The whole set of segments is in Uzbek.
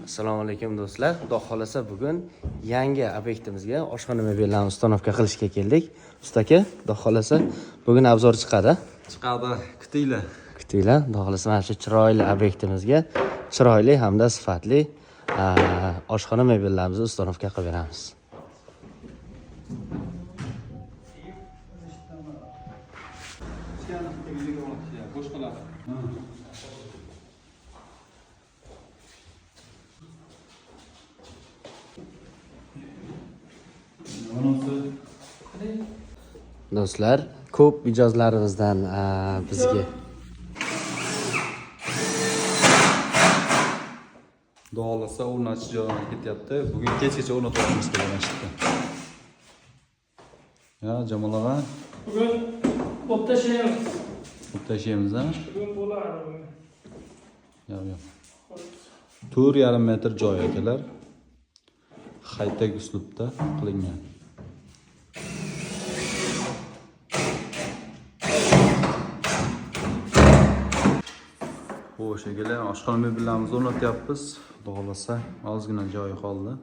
Assalomu alaykum, do'stlar. Xudo xohlasa, bugun yangi obyektimizga oshxona mebellerini установка qilishga keldik. Usta aka, xudo xohlasa, bugun обзор chiqadi. Chiqadi, kutinglar. Kutinglar, xudo xohlasa, mana shu chiroyli obyektimizga chiroyli hamda sifatli oshxona mebellarimizni установка qilib beramiz. Boshqalar. Do'stlar, ko'p mijozlarimizdan bizga Xudo xohlasa, o'rnatish jarayoni ketyapti. Bugun kechgacha o'rnatib olamiz kerak mana shu yerda. Ya, Jamol og'a, Bugun olib tashlaymiz. olib tashlaymiz, a? Bugun bo'ladi bugun. Yo'q, yo'q. 4,5 metr joy, akalar. Haytak uslubda qilingan. Xo'sh, akalar, oshxona mebellarimizni o'rnatyapmiz. Xudo xohlasa, ozgina joyi qoldi.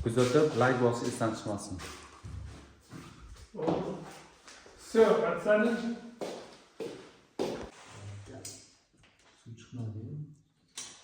Kuzatib, like bosish esdan chiqmasin. Все, пацаны.